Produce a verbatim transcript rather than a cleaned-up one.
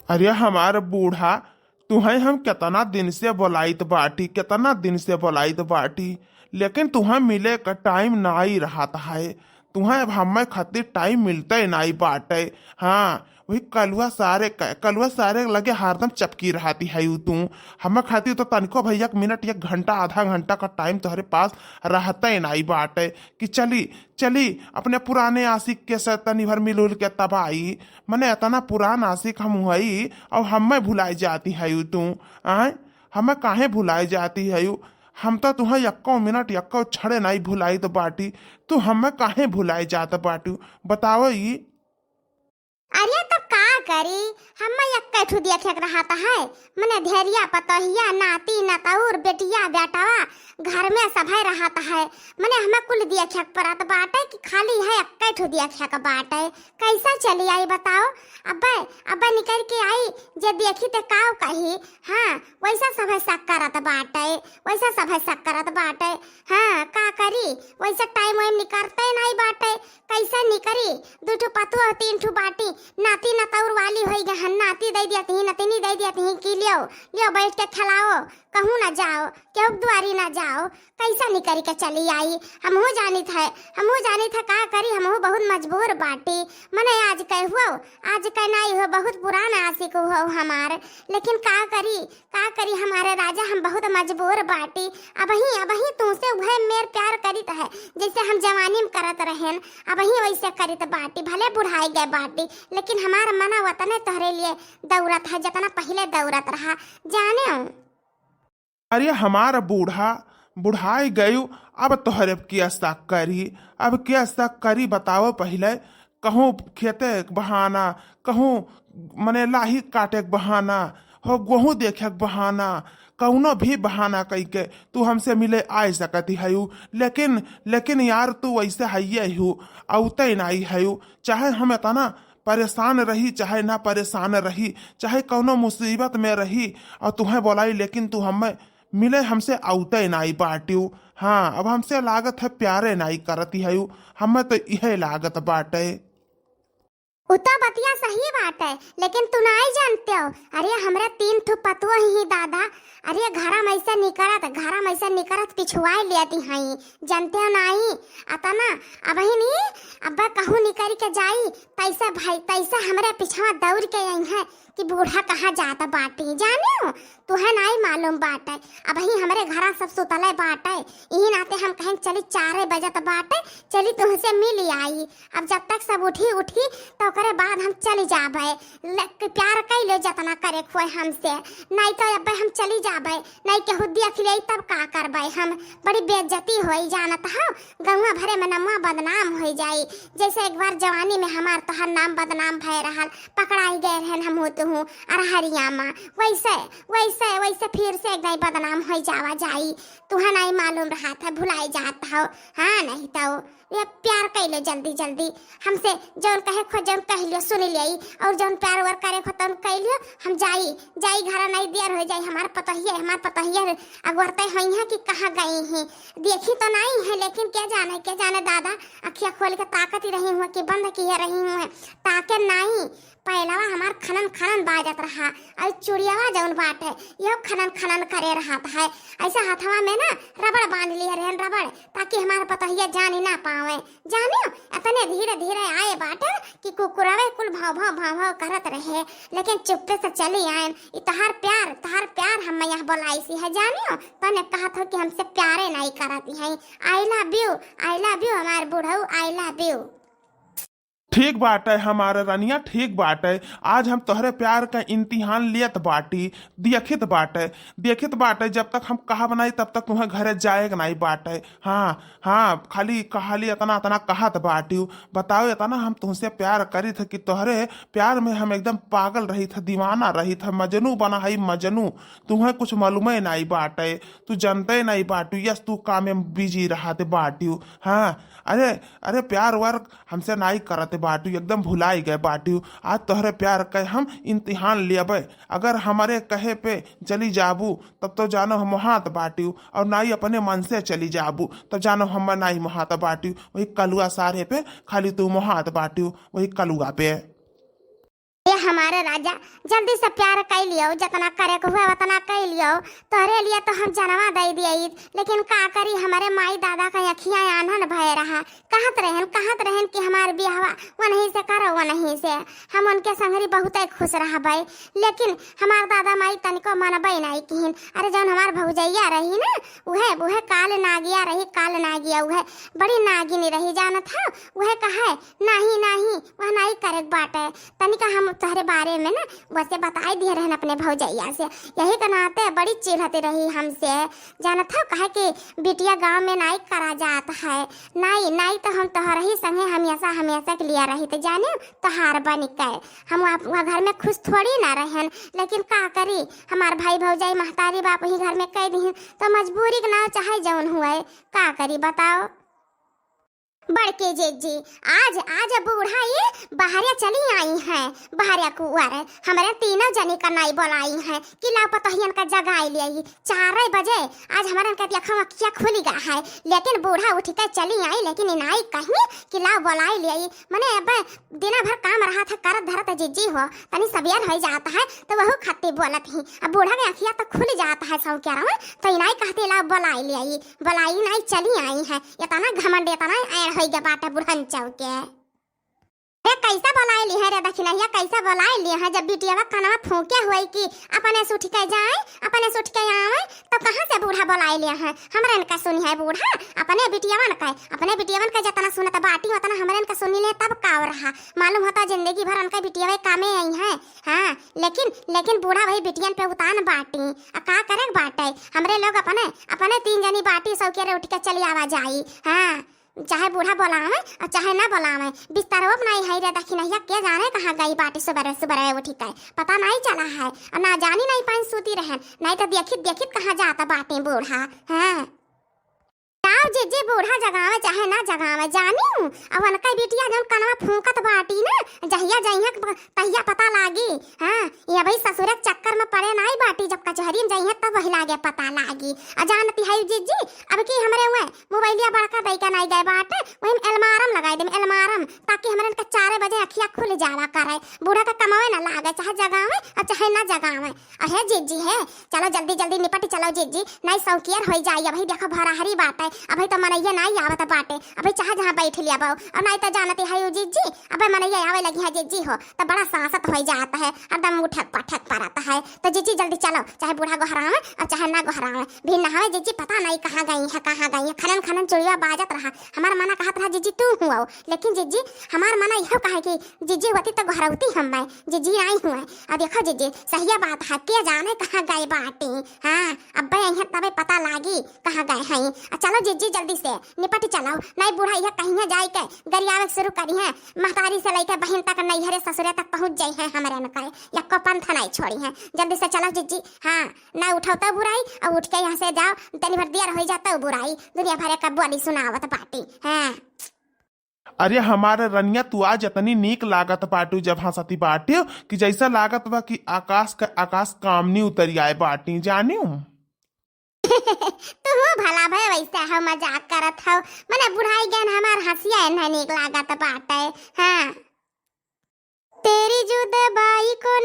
अरे हमार बूढ़ा, तुहैं हम केतना दिन से बोलाइत बाटी, केतना दिन से बोलाइत बाटी, लेकिन तुहैं मिले का टाइम नाई रहत है। तुहैं अब हम्मै खातिर टाइम मिलतै नाई बाटै। हाँ, वही कलुआ सारे क-, कलुआ सारे लगे हरदम चपकी रहती है यू तू। हम्मै खातिर तो तनिको भैया एक मिनट, एक घंटा, आधा घंटा का टाइम तोहरे पास रहतै नाई बाटै कि चली, चली अपने पुराने आशिक के से तनी भर मिलजुल के तब आई। मने एतना पुरान आशिक हम हई, और हम्मै भुलाई जाती है यू तू। आय, हम्मै काहे भुलाई जाती है यू? हम तो तुहैं यक्को मिनट, यक्को क्षण नाई भुलाइत बाटी, तू हम्मै काहे भुलाई जात बाटू? बताओ ई। अरे तब का करी, हम्मै यक्कै ठू देखे के रहत है, मने धेरिया पतोहिया, नाती नतौर, बेटिया बेटवा, घर में सभै रहत है, मने हम्मै कुल देखे के परत बाटै कि खाली है यक्कै ठू देखे के बाटै। कैसा चली आई बताओ? अब्बै, अब्बै निकल के आई, जे देखी ते काव कही। हाँ, वैसा सभै शक करत बाटै, वैसा सभै शक करत बाटै। हाँ, का करी, वैसा टाइम वाइम निकरतै नाई बाटै। कैसा निकरी? दू ठू पतोह, तीन ठू बाटी, नाती नतौर वाली होई गहन, नाती दै दियत ही, नतिनी दै दियत ही कि लियो, लियो बैठ के खेलाओ, कहूँ ना जाओ, केहू दुआरी ना जाओ, कैसा निकरी के चली आई? हमहू जानित है, हमहू जानित है, का करी, हमहू बहुत मजबूर बाटी। मने आज कै हुओ, आज कै नाई हो, बहुत पुरान आशिक हो हमार, लेकिन का करी, का करी हमारे राजा, हम बहुत मजबूर बाटी। अबही, अबही तुमसे उहे मेर प्यार करित है, जैसे हम जवानी में करत रहेन, अबही वैसे करित बाटी। भले बुढ़ाई गए बाटी, लेकिन हमार मना वतने तोहरे लिए दौड़त है, जितना पहिले दौड़त रहा, जाने हो। अरे हमार बूढ़ा, बुढ़ाई गयू, अब तोहरे अब के शक करी, अब के शक करी, बताओ पहिले। कहूँ खेते के बहाना, कहूँ मने लाही काटे के बहाना, हो गेहूँ देखे के बहाना, कौनो भी बहाना कई के तू हमसे मिले आ सकती हयू, लेकिन, लेकिन यार तू वैसे हइये हू, अउते नाई हयू, चाहे हम इतना परेशान रही, चाहे ना परेशान रही, चाहे कौनो मुसीबत में रही और तुहें बोलाई, लेकिन तू हमें मिले हमसे अउते नाई बाट्यू। हाँ, अब हमसे लागत है प्यारे नाई करती हयू, हमें तो इहे लागत बाटे। उ तो बतिया सही बाटे, लेकिन तू नाई जानते हो, अरे हमरा तीन ठो पतोह ही दादा, अरे घरा में से निकरत, घरा में से निकरत पिछुआई लेती हई, जानते हो नाई? अतना अबहिन ही अब्बा कहूँ निकरी के जाई, तैसे भाई, तैसे हमरे पिछवा दौड़ के आई है कि बूढ़ा कहाँ जात बाटी, जाने हो? तुहे नाई मालूम बाटे, अबही हमरे घरा सब सुतले बाटे, इही नाते हम कहें चली चारे बजत बाटे, चली तुहसे मिल आई। अब जब तक सब उठी, उठी, तो ओकरे बाद हम चली जाबे। ले, प्यार कई लो जतना करे खोए हमसे, नाई तो अब्बे हम चली जाबे, नाई केहू देख ले तब का करबे हम, बड़ी बेइज्जती होई जानत हो, गौवा भरे में नमवा बदनाम हो जाई। जैसे एक बार जवानी में हमार तोहार नाम बदनाम भय रहल, पकड़ाई गए रहन हम होत हूँ अरहरिया में, वैसे, वैसे, वैसे फिर से एक दाई बदनाम हो जावा जाई। तुहा नाई मालूम रहत है, भुलाई जात हो। हाँ, नहीं तो ये प्यार कई लो जल्दी जल्दी हमसे, जौन कहे खो जौन कह लियो सुन लियो, और जौन प्यार वर करे खो तौन कह लियो। हम जाई, जाई घरा, नहीं देर हो जाई, हमार पतोहिया, हमार पतोहिया अगवरते होई है कि कहाँ गई हैं, देखी तो नहीं है, लेकिन क्या जाने, क्या जाने दादा, अखिया खोल के ताकत ही रही हुआ कि बंद किए रही हुआ, ताके नहीं। पहलवा हमार खनन खनन बाजत रहा, और चुड़ियावा जौन बाटे, यो खनन खनन करे रहत है। ऐसा हथवा में ना रबड़ बांध लिए रहन, रबड़, ताकि हमार पतोहिया जानी ना पावे। जानियो, इतने धीरे धीरे आए बाटे कि कुकुरवे कुल भाव भाव भाव भाव करत रहे, लेकिन चुप्पे से चली आए। ई तोहार प्यार, तोहार प्यार हम यहाँ बोलाई सी है, जानियो, तने कहत हो कि हमसे प्यारे नहीं करती है। I love you, I love you हमार बुढ़ऊ, I love you। ठीक बाटे हमार रनिया, ठीक बाटे। आज हम तोहरे प्यार का इम्तिहान लेत बाटी, देखित बाटे, देखित बाटे। जब तक हम कहब नाई, तब तक तुम्हें घरे जाए के नाई बाटे। हाँ, हाँ, खाली, खाली इतना, इतना कहत बाटी। बताओ, इतना हम तुमसे प्यार करी थे कि तोहरे प्यार में हम एकदम पागल रही थे, दीवाना रही थे, मजनू बना है, मजनू। तुम्हें कुछ मालूमे नाई बाटे, तू जानते नाई बाटू। यस, तू काम में बिजी रहत बाटू। हाँ, अरे, अरे, प्यार व्यार हमसे नाई करत बाटू, एकदम भुलाई गए बाटू। आज तोहरे प्यार के हम इम्तिहान लेबे। अगर हमारे कहे पे चली जाबू, तब तो जानो हम वहाँ त बाटू, और नाई अपने मन से चली जाबू, तब जानो हम नाई वहाँ त बाटू। वही कलुआ सारे पे खाली तू वहाँ त बाटू, वही कलुआ पे। ए हमारे राजा, जल्दी से प्यार कइ लियो, जतना करे के हुआ उतना कइ लियो। तोहरे लिए तो हम जनवा दइ दिए, लेकिन का करी, हमरे माई दादा का अखियाँ आन्हन भय रहा। कहत रहन, कहत रहन कि हमार बियाहवा वनही से करो, वनही से। हम उनके संगरी बहुते खुश रहबै, लेकिन हमार दादा माई तनिको मनबै नाई किहिन। अरे, जौन हमार भौजैया रही ना, उहे, उहे काल नागिया रही, काल नागिया, उहे बड़ी नागिन रही, जानत हौ। उहे कहे, "नाही, नाही, वह नाही करेक बाटे, तनिका हम तोहरे बारे में ना वैसे बताई दिए रहन अपने भौजैया से।" यही के नाते बड़ी चिढ़त रही हमसे, जानत हौ, कहे कि बिटिया गाँव में नाही करा जात है, नाही, नाही तो हम तोहरही संगे हमेशा, हमेशा के लिए रही, तो जाने तोहार बन के हम वहाँ, वहाँ घर में खुश थोड़ी ना रहन, लेकिन का करी, हमार भाई भौजाई महतारी बाप ही घर में कह दिहिन, तो मजबूरी के नाव चाहे जौन हुए, का करी बताओ। बड़के जिज्जी, आज, आज बूढ़ा ये बहरिया चली आई हैं, बहरिया कुंवर, हमरे तीनों जनी का नाई बोलाई हैं कि लाओ पतोहियन का जगाई ले आई। चार बजे आज हमरन का देखो अखिया खुली गा है, लेकिन बूढ़ा उठ के चली आई, लेकिन इनाई कहीं कि लाओ बोलाई ले आई। मने अब दिना भर काम रहा था करत धरत जिज्जी हो, तनी सबियर हो जाता है तो वहू खत्ती बोलत ही। अब बूढ़ा के अखिया तो खुल जाता है सौक्या रहो, तो इनाई कहती लाओ बोलाई ले आई, बोलाई इनाई चली आई है। इतना घमंड, इतना ऐड़ होई गया बाटे बुढ़न चौके। ए, कैसे बोलाए ली है रे दखिनहिया, कैसे बोलाए ली है? जब बिटियावा कनवा फूंके हुए कि अपने से उठ के जाए, अपने से उठ के आवे, तो कहाँ से बूढ़ा बोलाए लिया है? हमरे इनका सुनी है बूढ़ा, अपने बिटियावन का, अपने बिटियावन का जितना सुनत बाटी, उतना हमरे इनका सुनी ले, तब का हो रहा? मालूम होता जिंदगी भर उनका बिटियावे कामे आई है। हाँ, लेकिन, लेकिन बूढ़ा वही बिटियन पे उतान बाटी। आ का करे के बाटे? हमरे लोग अपने, अपने तीन जनी बाटी, सौके रे उठ के चली आवा जाई। हाँ, चाहे बूढ़ा बोलावे और चाहे ना बोलावे, बिस्तरवा बनाई है रे दखिनहिया, के जाने कहाँ गई बाटी सुबह सुबह उठी के, पता नहीं चला है। और ना जानी नहीं पाइन सूती रहन, नहीं तो देखित देखित कहाँ जाता बाटी बूढ़ा। हाँ, जाओ जिज्जी, बूढ़ा जगावे चाहे ना जगावे, जानी हूँ। अब उनका बिटिया जौन कनवा फूंकत बाटी ना, जहिया जइहे तहिया पता लागी। हाँ, ये भाई ससुरे के चक्कर में पड़े नाई बाटी, जब कचहरी में जइहे तब वही लागे पता लागी। आ जानती है जिज्जी, अब की हमरे हुए मोबाइलिया बड़का दई के नाई गए बाटे, वही में अलमारम लगाई देम, अलमारम, ताकि हमरे इनका चारे बजे अखिया खुल जावा करे, बूढ़ा का कमावे ना लागे, चाहे जगावे और चाहे ना जगावे। अहे जिज्जी है, चलो जल्दी जल्दी निपट चलो जिज्जी, नाई सौकियर होई जाई। अभी देखो भोराहरी बाटे, अभी तो मनैया नाई आवत बाटे, अभी चाहे जहाँ बैठ लिया बाऊ, और नाई तो जानती है यू जिज्जी, अबे मनैया आवे लगी है जिज्जी हो, तो बड़ा सांसत होई जात है, हरदम उठक पटक परत है। तो जिज्जी जल्दी चलो, चाहे बूढ़ा गोहरावे और चाहे ना गोहरावे, भी नहावे जिज्जी, पता नहीं कहाँ गई है, कहाँ गई है। खनन खनन चुड़िया बाजत रहा, हमार मना कहत रहा जिज्जी तू हुआओ, लेकिन जिज्जी हमार मना यह कहे कि जिज्जी होती तो गोहरौती हम मैं, जिज्जी आई हुए। आ देखो जिज्जी, सहिया बात है, के जाने कहाँ गए बाटी। हाँ, अब्बे अइहें तबे पता लागी कहाँ गए हैं। आ चलो जिज्जी जल्दी से निपट चलो, नहीं बूढ़ा यह कहीं जाए के गरियावे शुरू करी है, महतारी से लेके बहिन तक नैहरे ससुरे तक पहुँच जाई है हमरे न करे, यक्को पंथ नहीं छोड़ी है। जल्दी से चलो जिज्जी, हाँ, ना उठाओ तो बुराई, और उठ के यहाँ से जाओ, तनी भर देर हो जाता बुराई, दुनिया भरे का बोली सुनावत बाटी। हाँ। अरे हमारे रनिया, तू आज इतनी नीक लागत बाटू, जब हंसती बाटियो कि जैसा लागत बा कि आकाश का, आकाश कामनी उतरी आए बाटी, जानियो। तू भला भय वैसे हो, मजाक करत हो, मने बुढ़ाई गन हमार हंसिया एन्हे नीक लागत बाटे। हाँ। तेरी जुदबाई को